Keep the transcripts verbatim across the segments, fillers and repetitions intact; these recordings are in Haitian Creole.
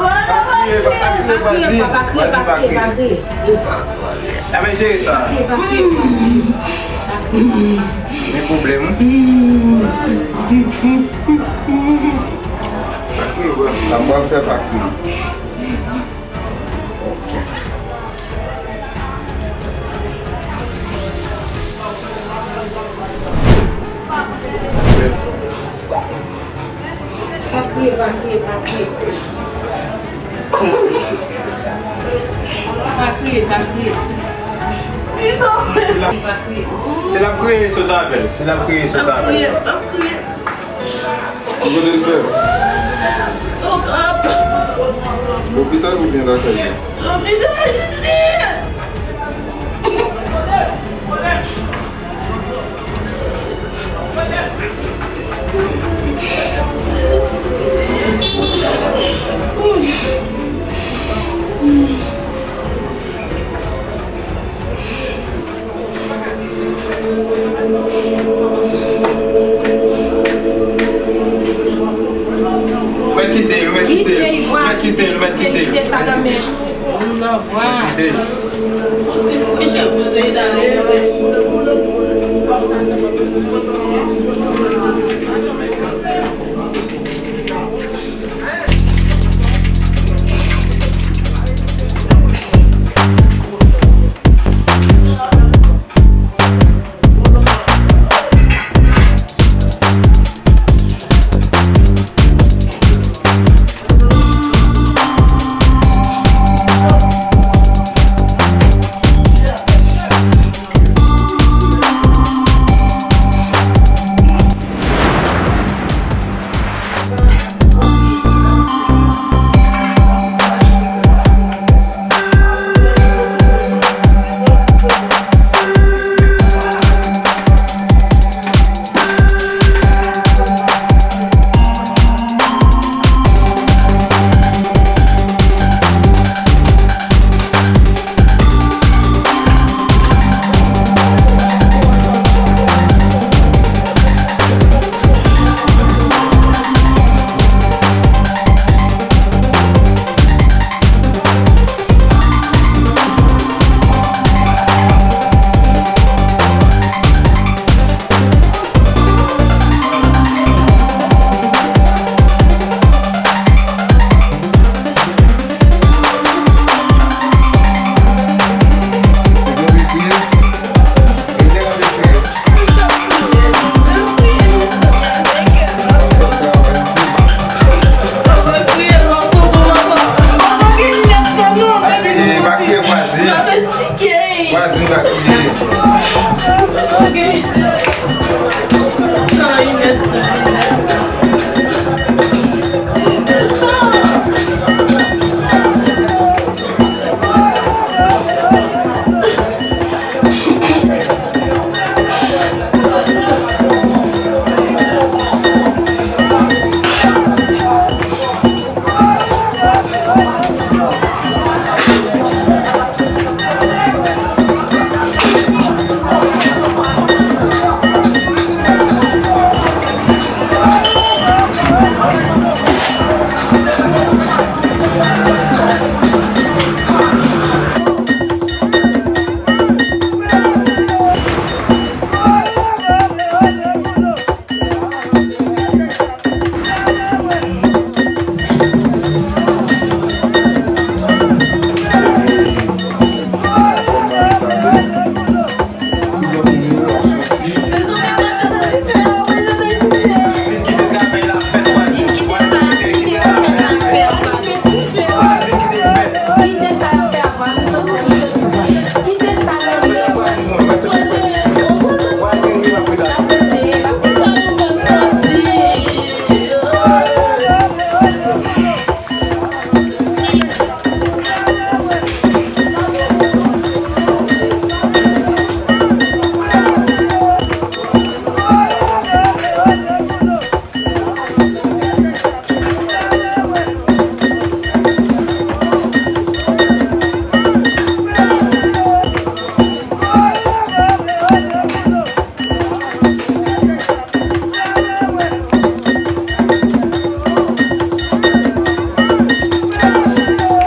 Pa kriye, pa kriye, pa kriye, pa kriye, pa kriye. N ap jere sa. Pa kriye, pa kriye, pa kriye. Men pwoblèm. Pa kriye, bro. Sa m pral fè pa kriye. Ok. Pa kriye, pa kriye, pa kriye. Pa kriye, pa kriye. Pa kriye. Si l ap kriye, sot avè l. Si l ap kriye, sot avè l. Ki kote l fè? Lopital oubyen lakay li? Lopital, isi. Ou mèt kite l, ou mèt kite l. Ou mèt kite l, ou mèt kite l. Kite sa nan men. Nan vwa. Kite l. Yon ti fwi jan poze l ale. Vwazin pa kriye.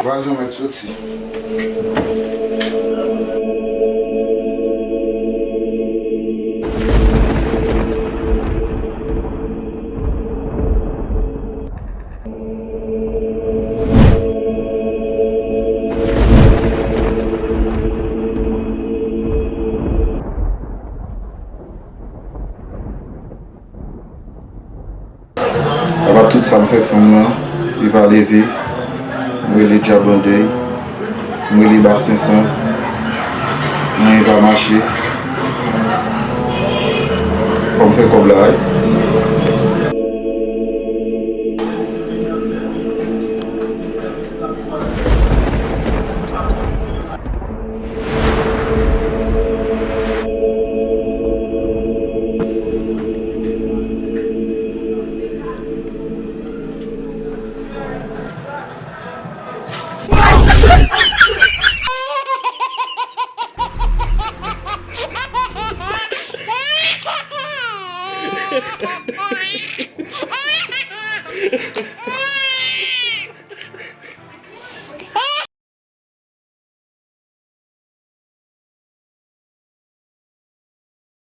Vwazin mèt soti. Apa tout sa m fè fanm nan, li pa leve. M rele Djab Andèy, m rele Basen San, anyen pa mache. Fò m fè kòb la, wi.